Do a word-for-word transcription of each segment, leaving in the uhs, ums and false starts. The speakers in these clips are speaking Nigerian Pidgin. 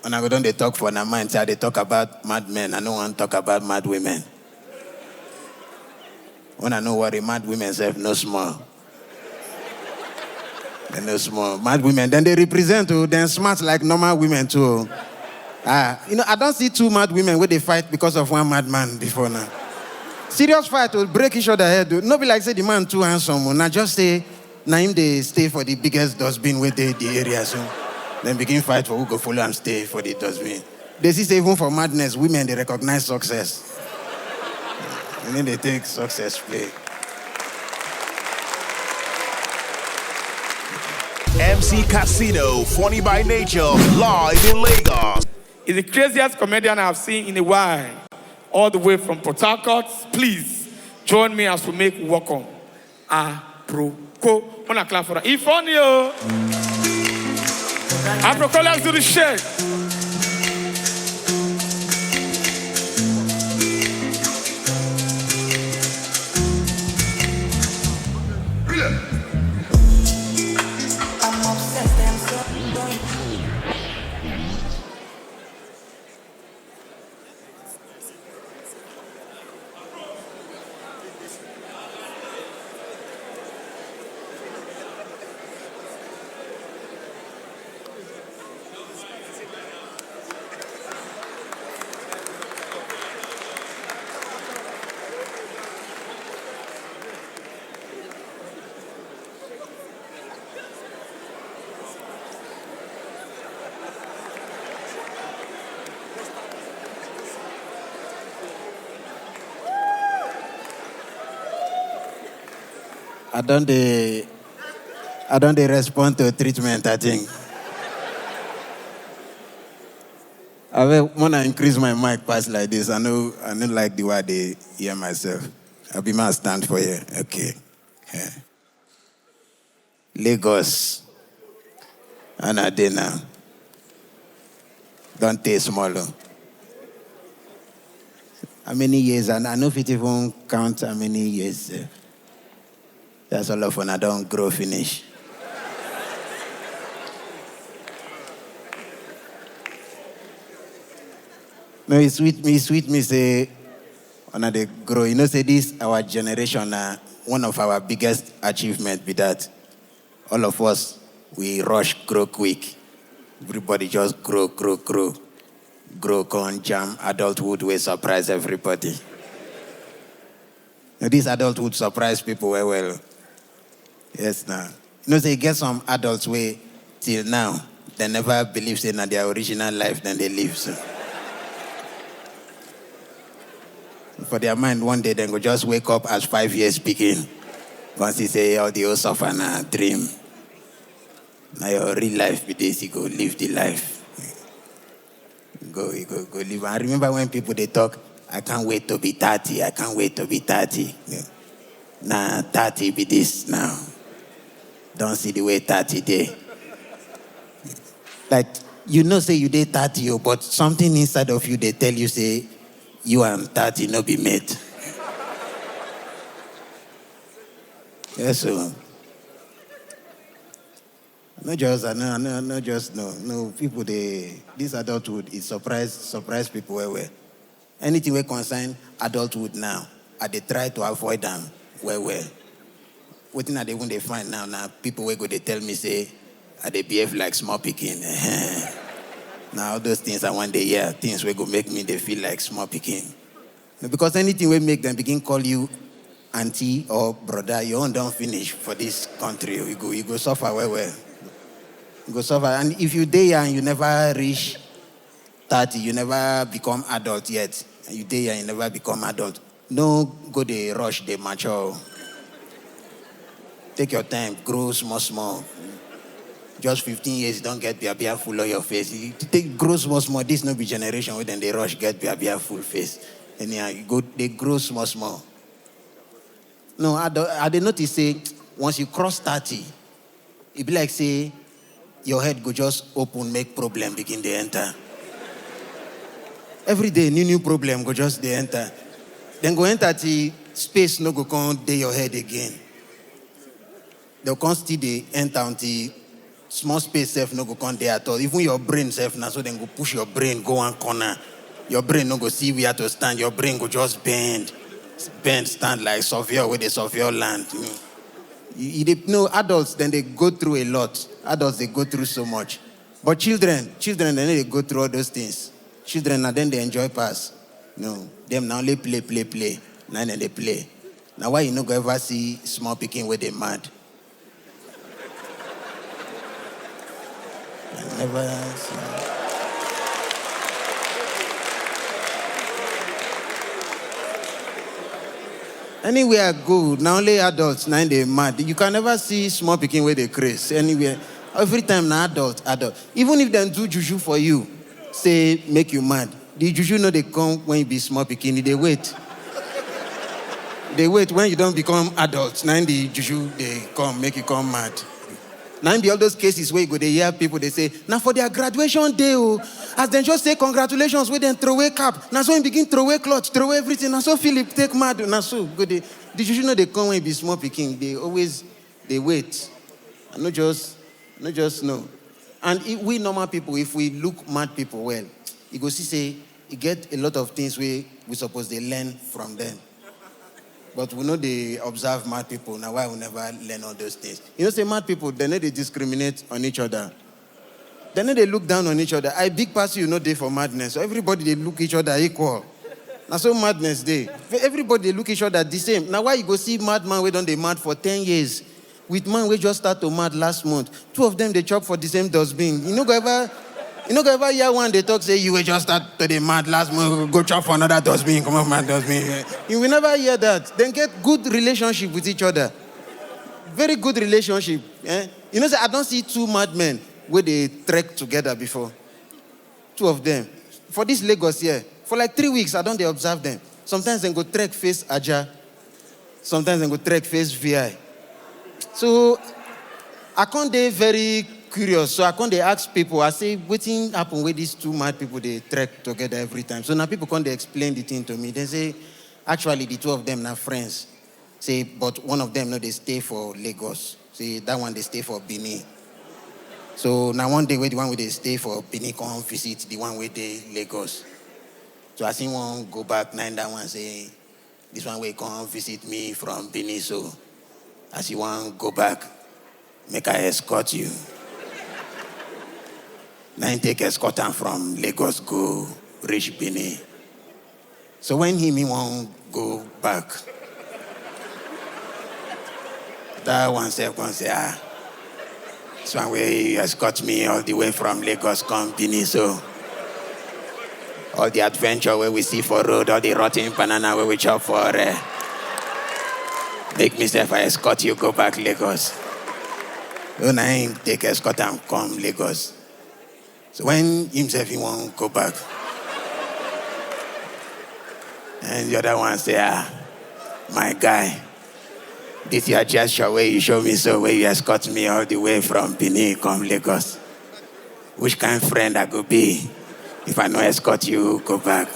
Una go don dey talk for una mind say I dey talk about mad men, I no wan talk about mad women. Una no worry, mad women sef no small. Dem no small. Mad women, dem dey represent o, dem smart like normal women too o. Ah, you know, I don see two mad women wey dey fight because of one mad man before now. Serious fight o, break each other head o. No be like say the man too handsome o, na just say na him dey stay for the biggest dustbin wey dey the area, so dem begin fight for who go follow am stay for the dustbin. Dey see say even for madness, women dey recognize success. Women dey take success play. M C Casino, funny by nature, live in Lagos. He's the craziest comedian I've seen in a while. All the way from Port Harcourt, please join me as we make welcome Aproko. Wanna clap for that? If only you. Aproko, let's do the shit. I don dey I don dey respond to treatment, I think. Abeg, when I increase my mic pass like this, I no I no like the way I dey hear myself. I be man stand for here. Okay. Yeah. Lagos. And I dey now. Don tey small o. How many years? And I no fit even count how many years. Sef. That's all of una don grow finish. No, e sweet me, e sweet me say una dey grow. You know say this our generation na one of our biggest achievement be that. All of us, we rush grow quick. Everybody just grow, grow, grow. Grow come jam adulthood wey surprise everybody. Now, this adulthood surprise people well well. Yes, now. You know say e get some adults wey till now dem never believe say na their original life dem dey live so. For their mind, one day dem go just wake up as five years pikin, come see say all the whole suffer na dream. Na your real life be this, you go live the life. Go, you go, go live. I remember when people dey talk, I can't wait to be thirty, I can't wait to be thirty. Yeah. Na thirty be this now. Don see the way thirty dey. Like, you know say you dey thirty o, but something inside of you dey tell you say you and thirty no be mate. Yes o. No just, I no, I no, I no just no. No, people dey, this adulthood is surprise, surprise people well well. Anything wey concern adulthood now, I dey try to avoid am well well. Wetin I dey even dey find now na people wey go dey tell me say I dey behave like small pikin. Na all those things I wan dey hear, things wey go make me dey feel like small pikin. No, because anything wey make dem begin call you aunty or brother, your own don finish for this country. You go, you go suffer well well. You go suffer. And if you dey here and you never reach thirty, you never become adult yet. And you dey here, you never become adult. No go dey rush, dey mature. Take your time, grow small small. Just fifteen years, you don get biabia full on your face. You take grow small small. This no be generation wey dem dey rush get biabia full face. Anyhow, you go dey grow small small. No, I don, I dey notice say once you cross thirty, e be like say your head go just open, make problem begin dey enter. Every day, new new problem go just dey enter. Dem go enter till space no go come dey your head again. Dem come still dey enter until Small space sef no go come dey at all. Even your brain sef, na so dem go push your brain go one corner. Your brain no go see where to stand. Your brain go just bend, bend stand like surveyor wey dey survey land. You, you, you dey, no, adults, dem dey go through a lot. Adults dey go through so much. But children, children, dem no dey go through all those things. Children, na dem dey enjoy pass. No, dem na only play, play, play. Na dem dey play. Na why you no go ever see small pikin wey dey mad. I never see. Anywhere I go, na only adults na im dey mad. You can never see small pikin wey dey craze anywhere. Every time na adult, adult. Even if dem do juju for you, say make you mad, the juju no dey come when you be small pikin, e dey wait. E dey wait when you don become adult, na im the juju dey come, make you come mad. Na im be all those cases wey you go dey hear people dey say, "Na for their graduation day o." As dem just say congratulations, wey dem throw away cap, na so im begin throw away cloth, throw away everything. Na so Philip take mad, na so go dey. The juju no dey come when you be small pikin, e dey always dey wait. I no just, no just know. And if we normal people, if we look mad people well, you go see say e get a lot of things wey we suppose dey learn from them. But we no dey observe mad people, na why we never learn all those things. You know say mad people, dem no dey discriminate on each other. Dem no dey look down on each other. I big pass you no dey for madness. So everybody dey look each other equal. Na so madness dey. Everybody dey look each other the same. Na why you go see madman wey don dey mad for ten years with man wey just start to mad last month. Two of them dey chop for the same dustbin. You no go ever, you no go ever hear one dey talk say, "You wey just start to dey mad last month, go chop for another dustbin, come off my dustbin." You will never hear that. Dem get good relationship with each other. Very good relationship. Eh? You know say I don see two madmen wey dey trek together before. Two of them. For this Lagos here, for like three weeks, I don dey observe them. Sometimes dem go trek face Aja. Sometimes dem go trek face V I. So I come dey very curious. So I come dey ask people, I say, "Wetin happen wey these two mad people dey trek together every time?" So na people come dey explain the thing to me. Dem say, actually, the two of them na friends. Say, but one of them no dey stay for Lagos. Say that one dey stay for Benin. So na one day wey the one wey dey stay for Benin come visit the one wey dey Lagos. So as he wan go back, na that one say, "This one wey come visit me from Benin, so as you wan go back, make I escort you." Na him take escort am from Lagos go reach Benin. So when him, he wan go back, that one sef come say, "Ah, this one wey you escort me all the way from Lagos come Benin, so all the adventure wey we see for road, all the rotten banana wey we chop for, eh, make me sef I escort you go back Lagos." So na him take escort am come Lagos. So when himself he wan go back, and the other one say, "Ah, my guy, this your gesture wey you show me so, wey you escort me all the way from Benin come Lagos, which kind friend I go be if I no escort you go back?"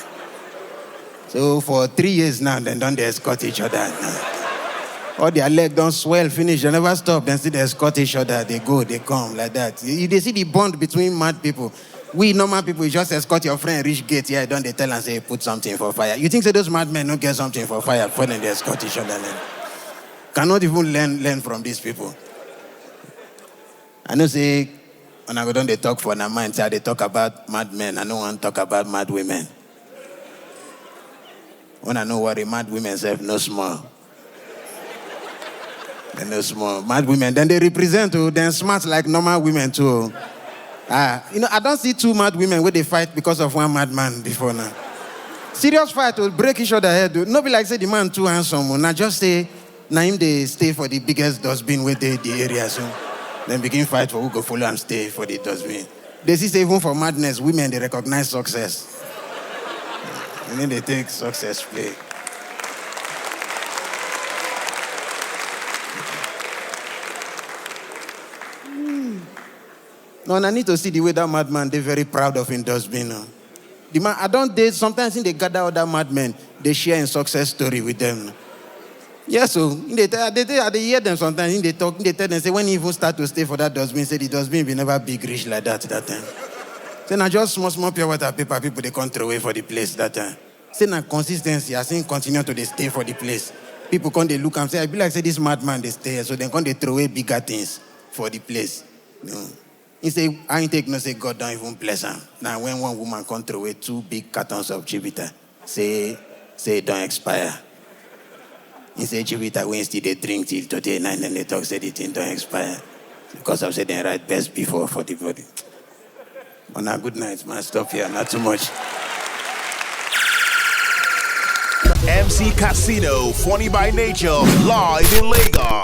So for three years now, dem don dey escort each other. All their leg don swell finish, dem never stop. Dem still dey escort each other, dey go, dey come like that. You, you dey see the bond between mad people. We normal people, you just escort your friend reach gate here, you don dey tell am say, "Put something for fire." You think say those madmen no get something for fire before dem dey escort each other like that? Cannot even learn, learn from these people. I know say una go don dey talk for una mind say I dey talk about mad men. I no wan talk about mad women. Una no worry, mad women sef no small. Dem no small. Mad women, dem dey represent o. Dem smart like normal women too o. Ah, you know, I don see two mad women wey dey fight because of one madman before now. Serious fight o, break each other head o. No be like say the man too handsome o. Na just say na him dey stay for the biggest dustbin wey dey the area, so dem begin fight for who go follow am stay for the dustbin. Dem see say even for madness, women dey recognize success. Dem no dey take success play. Hmm. No, I need to see the way that madman dey very proud of him dustbin o. The man, I don dey, sometimes him dey gather other madmen, dey share him success story with them. Yes, so they tell, they, they, they hear them sometimes. They talk, they tell them say when he even start to stay for that dustbin, say the dustbin will never big reach like that that time. Say na just small small pure water paper people they come throw away for the place that time. Say na consistency. I say continue to dey stay for the place. People come they look and say I be like say this madman they stay here, so they come they throw away bigger things for the place. No. He say I ain't take no say God don't even bless him. Now when one woman come throw away two big cartons of Chivita, say say it don't expire. He say Chivita when still they drink till today night and they talk say the thing don't expire because of say they write best before for the body. On a good night, man. Stop here, not too much. M C Casino, Funny by Nature, live in Lagos.